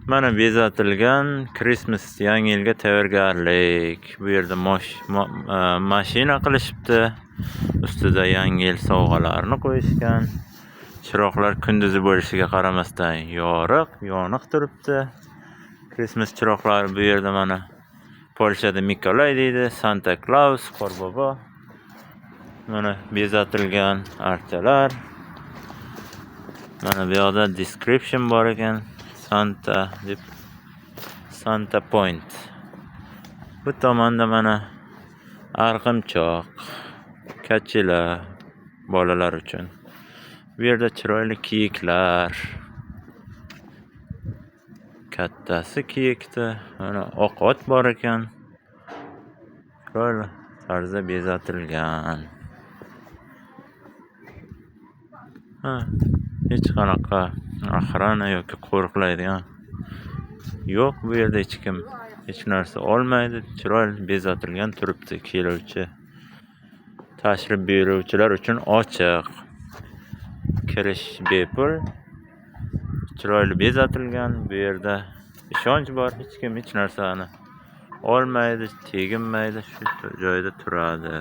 Mana bezatilgan Christmas, yangi yilga tayyorgarlik. Bu yerda mashina qilishibdi. Ustida yangi yil sovg'alarini qo'yishgan. Chiroqlar kunduzi bo'lishiga qaramasdan yoriq, yoniq turibdi. Christmas chiroqlari bu yerda mana Polshada Mikolay deydi, Santa Claus, Qorbobo. Mana bezatilgan archalar. Mana bu yoqda description bor ekan. Santa deb, Santa Point. Bu tomonda mana arg'imchoq, kachila bolalar uchun. Bu yerda chiroyli kiyiklar. Kattasi kiyikda. Mana oq ot bor ekan. Chiroyli tarzda bezatilgan. Ha, hech qanaqa охрана yoki qo'riqlaydigan yo'q. Bu yerda hech kim hech narsa olmaydi. Chiroyli bezatilgan turibdi. Keluvchi tashrif buyuruvchilar uchun ochiq. Kirish bepul. Chiroyli bezatilgan. Bu yerda ishonch bor. Hech kim hech narsani olmaydi, teginmaydi, shu joyda turadi.